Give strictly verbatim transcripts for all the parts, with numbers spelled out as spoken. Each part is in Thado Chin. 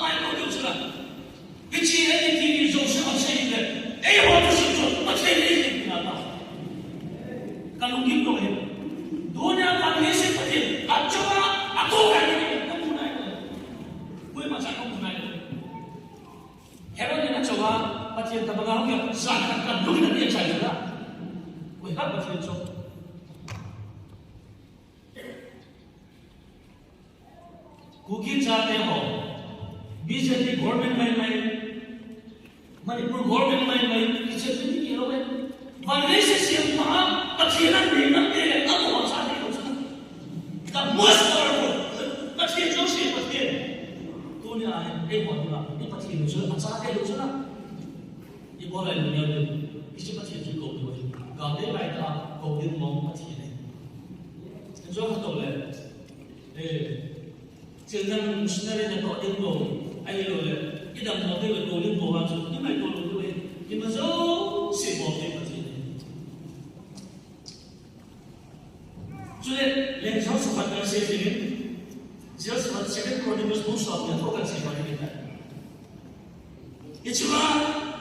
Mai ko deu chula. Hiche ei ti ni Joseph a sei le. Eiho thusim chu Pathen in eipeh na ta. Ka lunggim lou ahi. Tunia ka lunggim sei Pathen. Achou a, akou a ni ka mu nai lou. Koima cha ka mu nai lou. Herod in achou a, Pathen tabang a hung kija khat ka lunggim na ni achai chula. Koi ham Pathen chu. Kuki chate ho, B J P government mai mai, Manipur government mai mai, kichep ni kilou e. Vanlei sesem pa, Pathen a nei nam te le, amo chate ho chu. The most powerful. Pathen jouse Pathen. Tunia, eiho dinga, i Pathen chu, achate ho chu na. Ibola ilungel diu. Hiche Pathen chu ikou diu ahi. Gal dei lai tah a kou ding mong Pathen ahi. Hiche khat toh le. Eh, children missionary natoh ding mong. Ahilou le. Idam mong ding le kou ding mong a chu. Ingaito lou diu ahi. Ima jouse bol ding Pathen ahi. Chule, le Jehoshaphat kan sei jing in, Jehoshaphat Second Chronicles bung som ni a kon kan sei jing in. Hichea,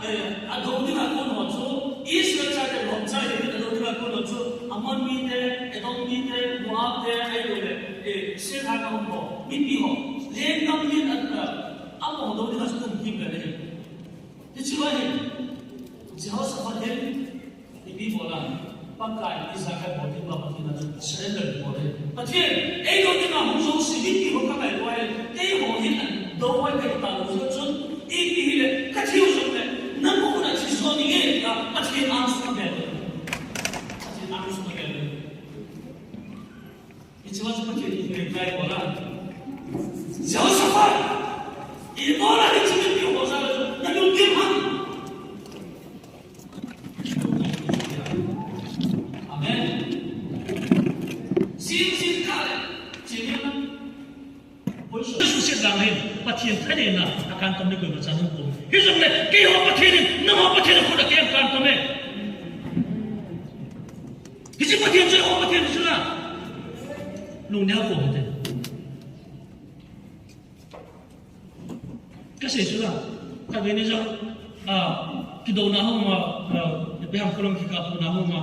eh, adou dinga kon ho chu, Israel chate lhomcha jing in adou dinga kon ho chu, Ammon mite, Edom mite, Moab te, ahilou le, eh, Seir a hung ho, mipi ho, lenggam len a, eh, amaho dou dinga chu tum kim le le. Hichea hi, Jehoshaphat hin, Ipi bol a, Pakai ijakai bol ding uva Pathen a chu surrender bol e. Pathen, eidou dinga hung jouse mipi ho kangailua e, keiho hin adou uva kahi talou jeh chun, ipi hile, kathi u jongle, nangho khut a thi jo ding e, tia Pathen angsunga bel e. Pathen angsunga bel e. Hichea chu Pathen in reply bol a. Jehoshaphat, ibola hiche mipi ho jal a chu nalungdim ham? Amen. Jing jing kah le, jing jing. Jesu se jang hin, Pathen thaneina akan tam le koima chan hung pom. Hijongle, keiho Pathen in, nangho Pathen in khut a kei akan tam e. Hiche Pathen chu eiho Pathen chu na. Lungneo ko hite. Kasei chu na. Kavei ni jong, ah, kidouna hung ma, ah, ipi ham kolom kikapna hung ma.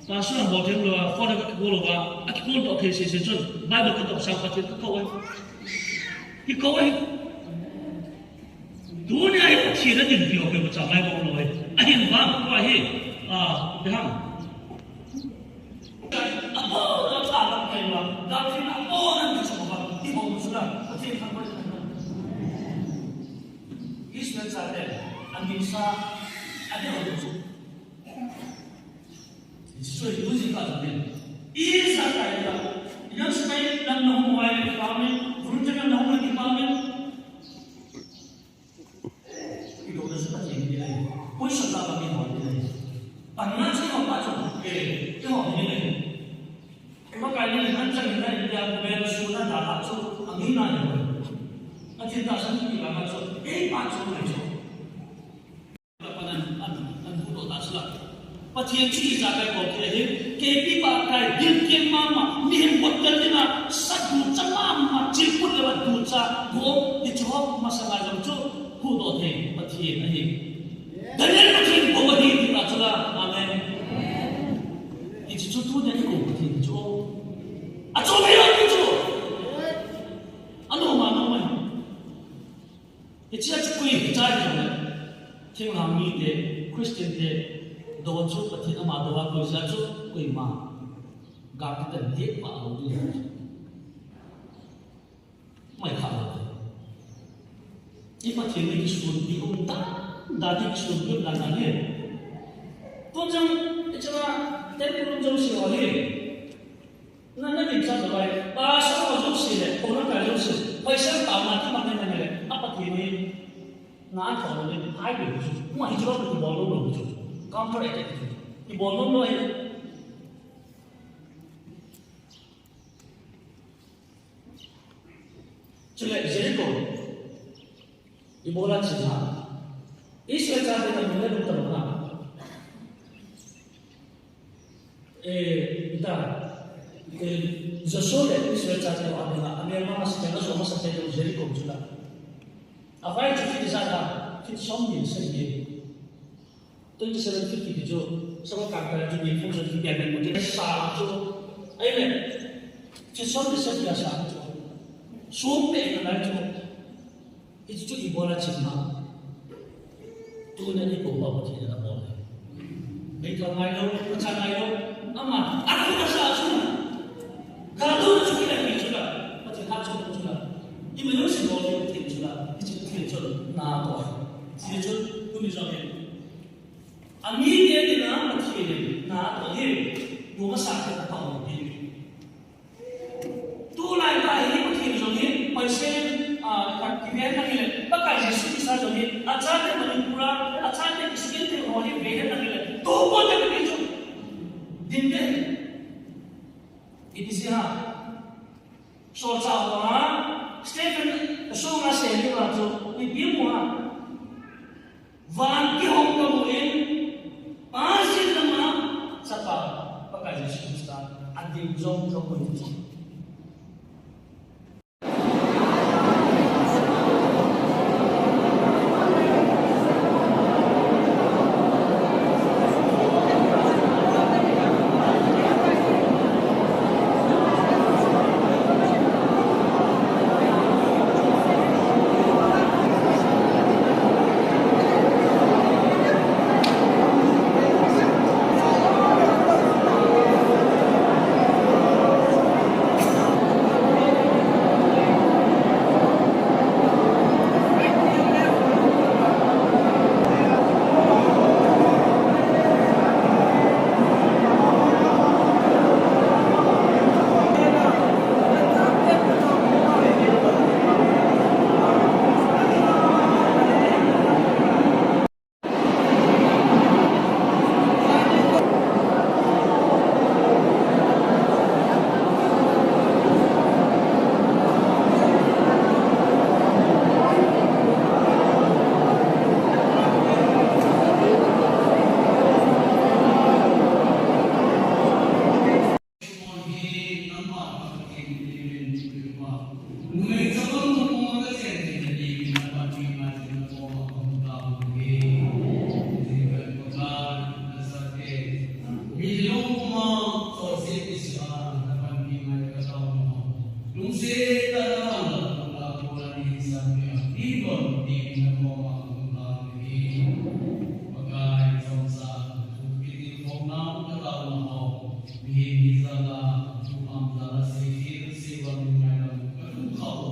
Pastor bol thei lou a, phone a kikol lou a, akikol to thei sese chun, Bible kidoh sang Pathen kakou e. Kikou e. Tunia hi Pathen a dinpi ho koima cha ngai bou lou e. Ahin vang tua hi, ah, ipi ham. Abona cha lam kai ma, David abona ni cha ma, i bou chu na, Pathen khang bou na. Israel chate, amin sa, ade ho chu. Hiche chu hi tu jing kha jong in. Ijakai a. Ijakai lam na hung uva le kipah in. Volunteer lam na hung uva le kipah in. Idouna chu Pathen in ahi. Position la ba mi hoi in ahi. Panna chu ho pa chu. Eh, keiho ni ahi. Imakai ni han chang in ahi. India government suna da la chu. Angina ni hoi. Pathen tahsan kila ma chu. Kei pa chu ngai chu. Pathen chu ijakai bol thei ahi, keipi pa kai, gilkel mama, mihem bottel dinga, sa ducha mama, chilput le va ducha, go, hiche ho masanga jong chu, huhdoh thei, Pathen ahi. Daniel Pathen bou ahi, tina chu la, amen. Hiche chu tunia ikou Pathen chu. Achom ahi chu. Anom anom ahi. Hichea chu koi hichea hi jongle, thinglhang mite, Christian te, dou chu Pathen ama dou a koi jeh a chu koima ga kitan deh pah lou ding ahi. Mai kha lou. I Pathen hi kisunpi um dan dan hi, kisunpi um dan dan hi. Tun jong, hichea, temple um jong sei ho hi. Na, na min cha lo ai. Pastor ho jouse le, program kai jouse. Paisa taona ti ma ngai ngai le. A Pathen in na an thou le, ai le chu. Mo hi chu ba ki bol lo lo chu. Counter attack chu. Ki bol lo lo ai. Chule Jericho. Ibola china. Israel chate na mun le lum ta lo na. Eh, ita, eh, Joshua le Israel chate ho a dinga, amelma masa, amelma masa Jericho chu la. Avai chu feet ijat ham? Feet somni le sagi. Twenty seven feet kiti chu, sanga kangkal chu ni phung chu feet ya kan mo te sa chu. Ahile, feet somni le sagi a sa chu. Sum pe na lai chu. Hichu ibola chim ham? Tuna ikou pa Pathen in abol e. Meithal ngailou, pachat ngailou, ama, akhut asa chu. Galou chu kila hi chu la, Pathen hat chu chu la. Ima jong si bol hi Pathen chu la, hichu Pathen chu na toh. Hichu, tuni jong hi. Ami te dinga Pathen in na toh hi, noma sa te na toh hi. Tulai pa hi Pathen jong hi, Paisen, ah, khat kiven nang hile, Pakai Jesu Christa jong hi, achate Manipur a, achate Christian te ho hi ve nang hile, tu ko te Pathen jong. Din te. Ipi jeh ham? Solchah ho a, Stephen, song a seli va chu, ipi mu ham? Van kihong kamu in, pajin lama, Chapa, Pakai Jesu Christa, ading jong jong ko in. Mihem hi jal a, thu ham jal a, sei khel, sei vang in ngaidam ka thu kha u,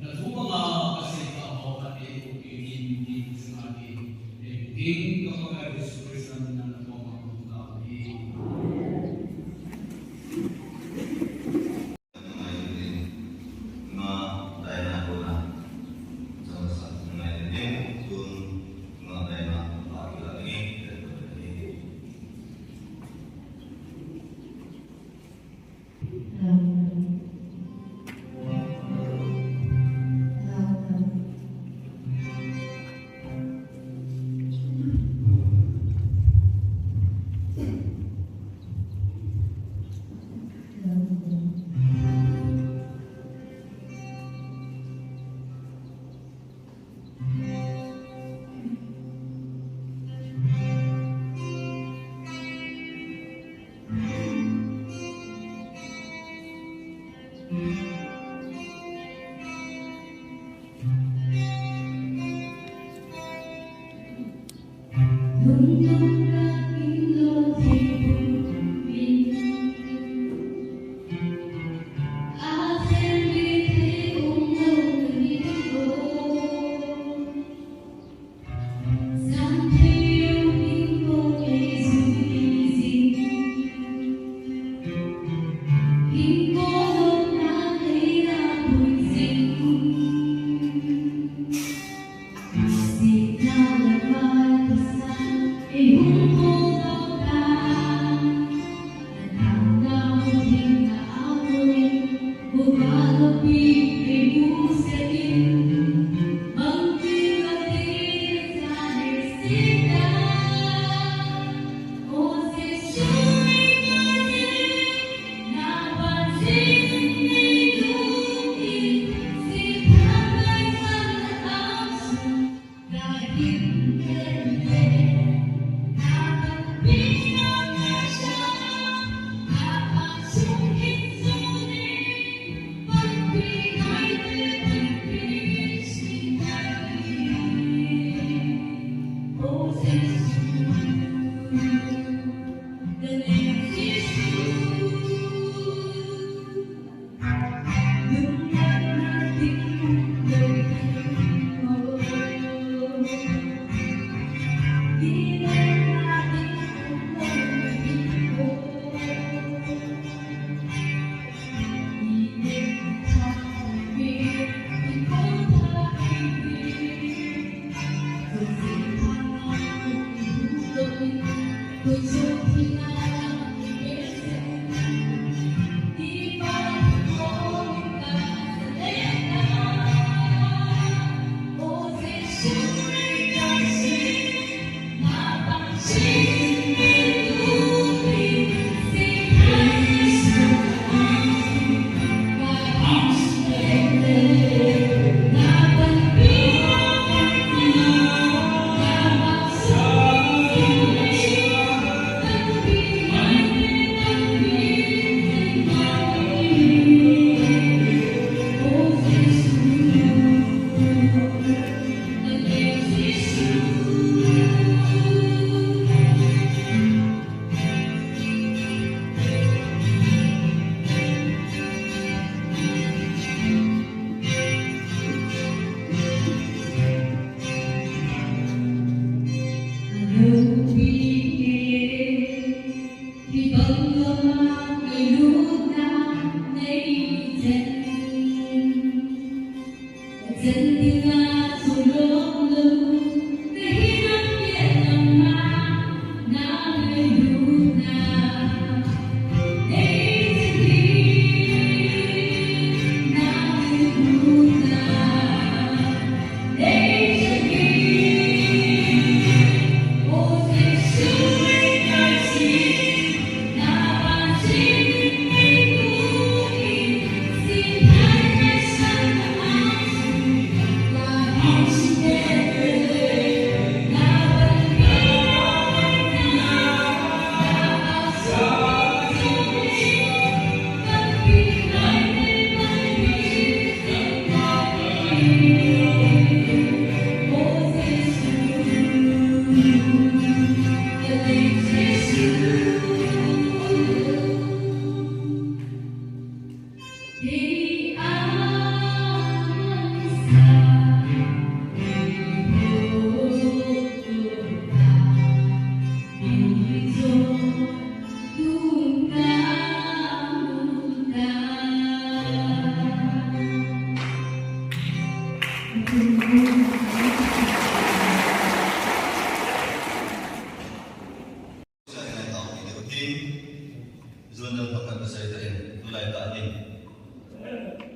na thu banga ka sei kha u, ka te u, pi ni, ni, ni, sing a ni, e, king, ka Pakai Jesu Christa min a na koma ka thu kha u hi. Nga, dai na, ko na, sa, sa, ngai, ne, tun, nga, dai na, pa, ki, la, ni, ni.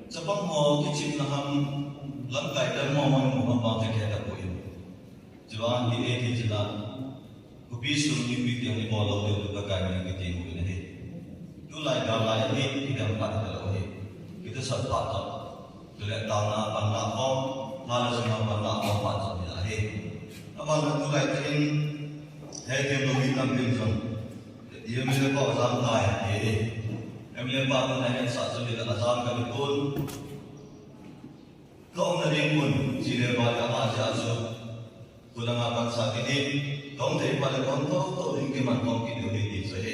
Chapang ho kichepna ham, lamkai dam mo mo mo ham bang khe khe tapoi. Chuan hi e ti chila, khopi sung mipi tiang i bol lo deu tu Pakai min in kiti u ahi. Tulai gal lai hi kidam phat ta lo hi. Kitahsan phat ta. Tule taona panla khom, lala sunga panla khom phat ta ni ahi. Aban tulai te in, hei tiang lo hi tam pin jong. Ye mi le pa jam kai hi. Em le pa tu na hen sa chu le la jam ka ni pun. Ka umna ding mun, chi le vale ama jeh a chu, khulanga pansa kit in, ka um thei phat le ka um thou thou ding kiman khom kit diu ahi ti chu ahi.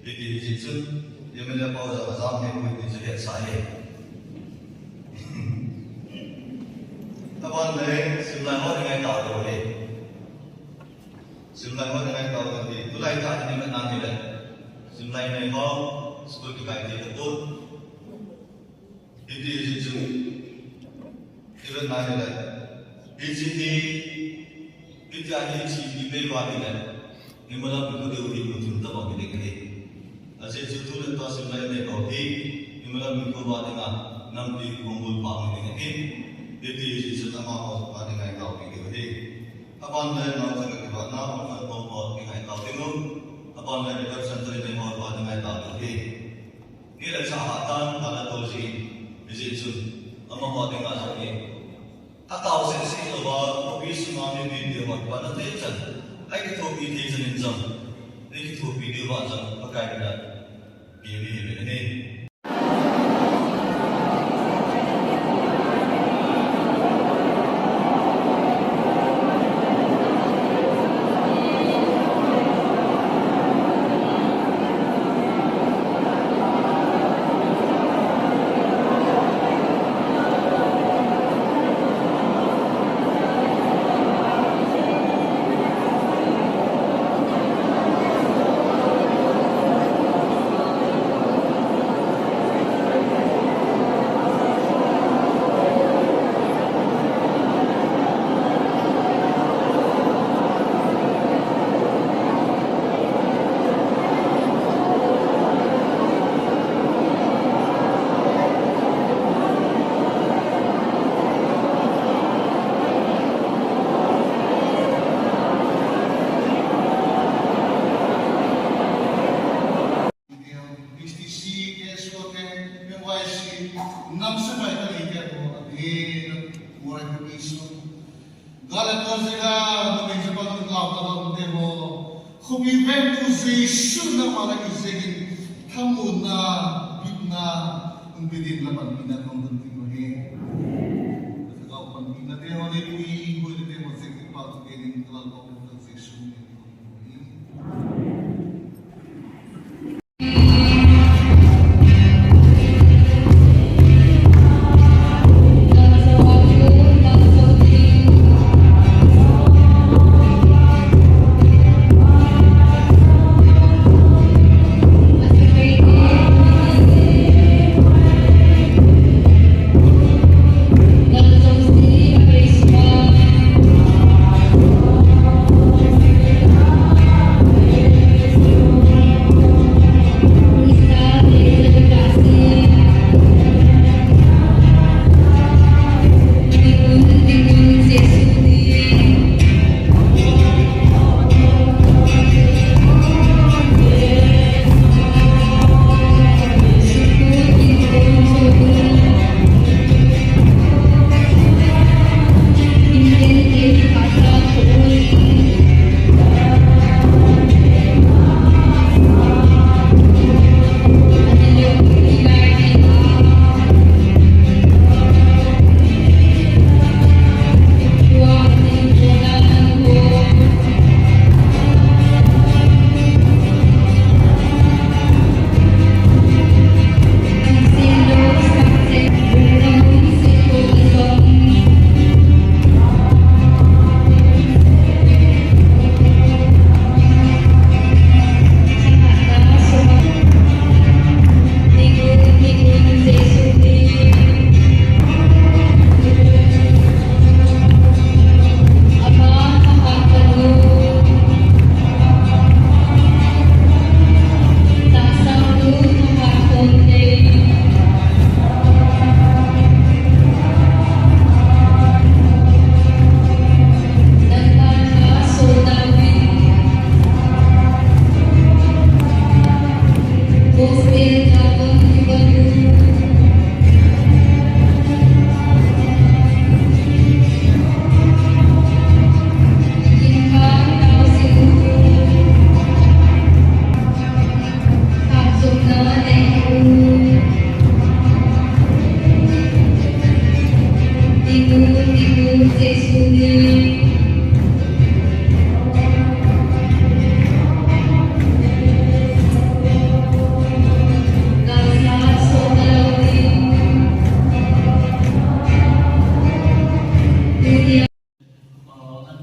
Hiti hi jeh chun, M L A pau jong a jam thei poi ti chu hetsah ahi. Aban le, simlai ho ding ahi tau diu ahi. Simlai ho ding ahi tau diu ahi. Tulai tah hi ding ahi le. Simlai nei ho, school kikai thei tapon. Hiti hi jeh chun, i vet na hile, hiche hi, hitia hi hiche hi bei uva hile, imalam mikho diu hi muthim tabang hi ding ahi. Ajeh chu tu le tua simlai nei ho hi, imalam mikho uva dinga, nampi hung bul pang hi ding ahi. Hiti hi jeh chun amaho uva dinga i taopi diu ahi. Aban le, nao chang a kivahna, orphan home ho dinga i tao ding u. Aban le, rehab center nei ho uva dinga i tao diu ahi. Ni le cha hatan, gal a tol jin, hijeh chun, amaho dinga jong hi. Atao seh seh louva, khopi sunga mi bim diu va, pan a thei chan, ei kithopi thei chan in jong, ei kithopi diu va jong, Pakai min a, pi mi hi ve ni. H T C, K S O te, M Y C, nam sepai ta ni te ho, a ni, mo re ko isu. Gal a tol jing a, numei chapang lau ta lam te ho. Khopi veng u Jesu na ma la i jegin, thamuna, bitna, um bidin la panpina kong dun ti mo he. Ka lau panpina te ho le pui, pui te ho jegin pa tu ke din ka lau kong dun Jesu ne kong dun.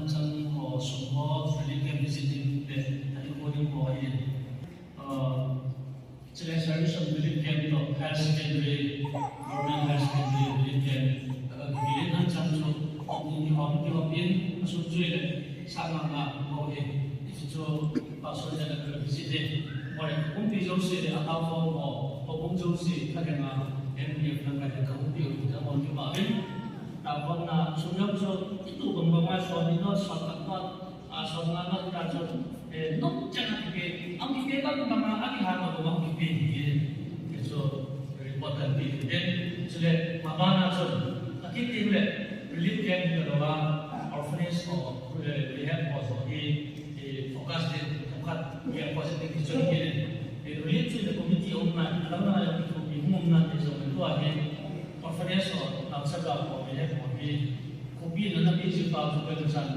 Anchang ho, sum ho, relief camp visiting le, ani ko ni ho ye. Chule service of relief camp to higher secondary, government higher secondary relief camp, aga kile anchang chu, ni hom ki hom in, asu chu le, sa nga nga ho ye. Chu chu, pastor le ka visit le, mo le, kumpi jouse le, atao ho mo, ko bung jouse, ka le nga, M P F lang ka le ka kumpi ho, ka mo ni ma vin. Tao ho na, sum jong chu, itu bang bang ma, so ni no, so tak ma, a, so nga no, ta chu, eh, no, chang a kipe, ang kipe bang bang ma, ang kiha ma bang kipe, kipe. Ke chu, report kan pi, ke. Chule, ma ba na chu, a kipe le, relief camp ka lo a, orphanage ho, eh, rehab ho, so, eh, eh, focus din, khat, eh, positive kichun kine. Eh, relief chu le committee umna, lam na ya kitu ki umna te jong le tua hi, orphanage ho, naochaga ho, rehab ho hi, khopi na na pi ji pa chu ka chan,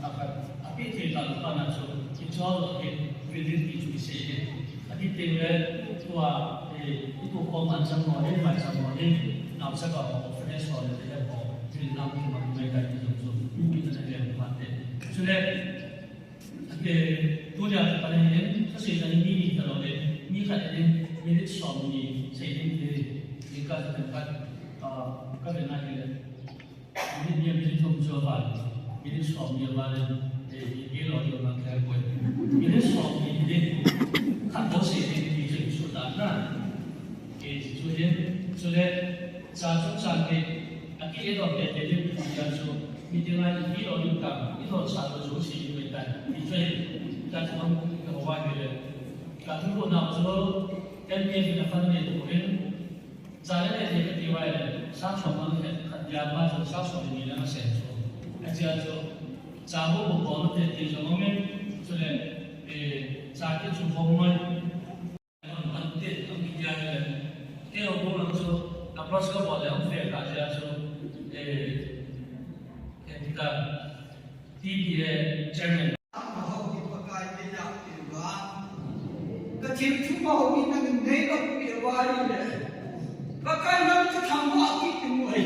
a khat, a pi thei ta pa na chu, kichol lo hi, relief kichu se hi. A kiti le, tua, eh, itu khom anchang ho, eh, maicham ho, eh, naochaga ho, orphanage ho, le rehab ho, thil lam ki ma mai ka ti jong chu, pi na na le pa te. Chule, Ake, tunia ka pan hin, ka sei tan mi ni ka lo le, mi khat in minute som ni sei ding te, ni ka sa ka, ah, ka ve na ke le. Minute ni minute thum chu aval, minute som ni aval, eh, i ke lo ni ma ka ko. Minute som ni ni, khat bou sei ding ni chu su ta na. Ke chu hin, chu le, cha chu cha ke, a ki e do ke te ni, ya chu, mi te ngai ni lo ni ka, ni lo cha lo chu si ni me ta, ni chu hin, cha chu hong ka wa ke le. Ka tu ko na chu, ten ke ni na fan ni ko hin, cha le ne te ke ti wa le, sa so ma ke, ya ma chu sa so ni na se chu. A cha chu, cha ho ko ko te ti jo me, chu le, eh, cha ke chu ko mo. Ante, ang kitia le, kei ho bol lang chu, approach ka bol le, ang fail ka jia chu, eh, eh, ka, T P A chairman. Ama ho hi Pakai te na pi va. Ka thil thu ma ho hi na min nei ka pi va le. Pakai nang chu thang va ki pi mo ai.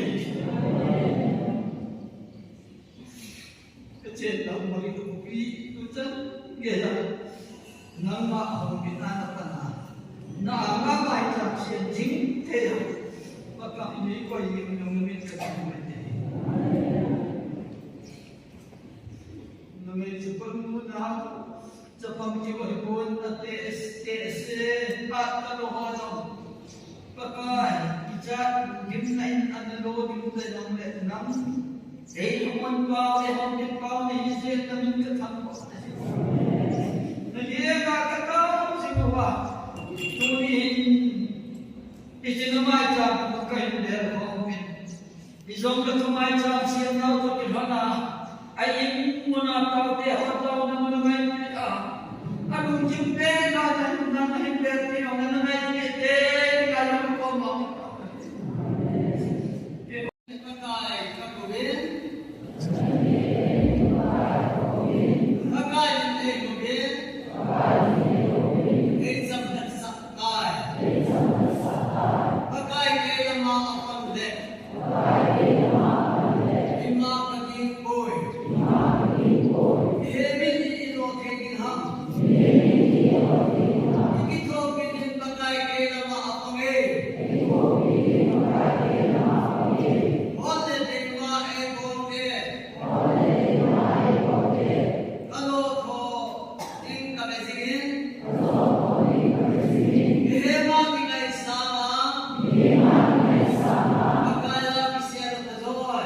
Ka chen tau Mari ka pi tu chan gei la. Nangma hong pi na na pa na. Na nga mai chang chen jing te ya. Pa ka mi ko yi nung mi ka tu mai te. Nung mi chu pa nu na. Chapang ki wa hi pon a te es, te es e, a ta lo ho lo. Pakai, i cha, gim na in an lo, gim na in le nam. Ei hon pau, ei hon gim pau, ni hi se na min ka tham ko. Na ye ka ka ta si ko wa. Tu ni hin. I chi na mai cha, Pakai, ni le ho min. Ijong ka thumai chang siam nau toh kilhon a, a in mun a tau te hon tau na mun a ngai ti a. A lungkim pen a na hin, na hin pen ti ong na ngai ti te, ti ka na ko ma. Pakai ka ko ve. Pakai in te ko ve. Ei cham tak sak kai. Pakai ke lama a pang le. Ima ka ding poi. Ihe min i lo thei ding ham. I kithopi ding Pakai kei lama a pang e. Hon le ding ma e bol te. Ka lo tho ding ka be jing in. Ihe ma ki ngai sa ma. Pakai a kisial ka doi.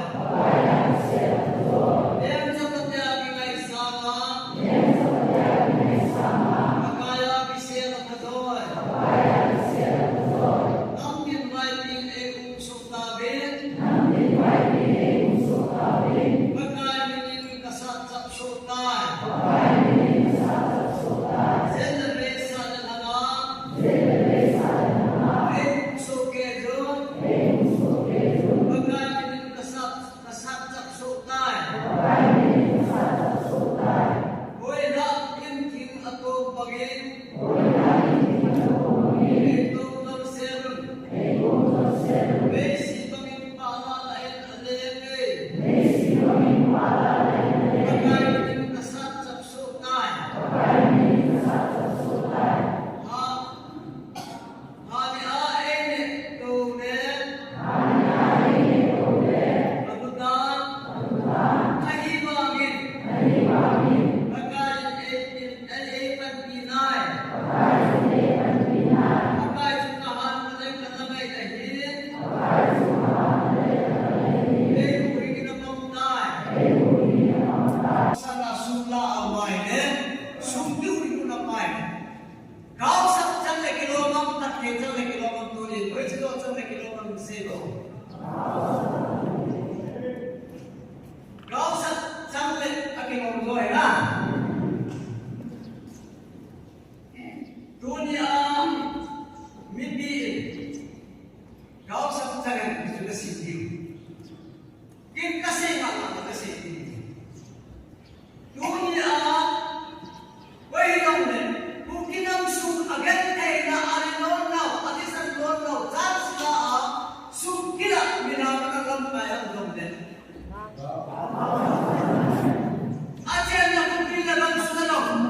Achenna kumpi le gamsung a jong,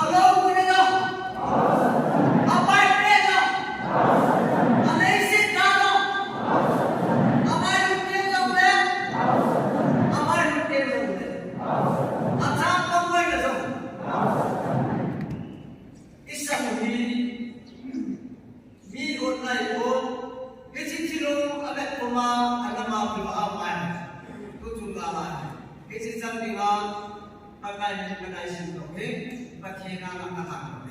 alou mun a jong, abaite jong, aleiset a jong, abailute jongle, abailute jongle, achang pangoi le jong, isang hi mi hot nai pon, hiche thilong avet khoma, anama phulou a mai. Tuchung gam a, hiche chang dinga, Pakai min kadei sim lou hi, Pathen a lang a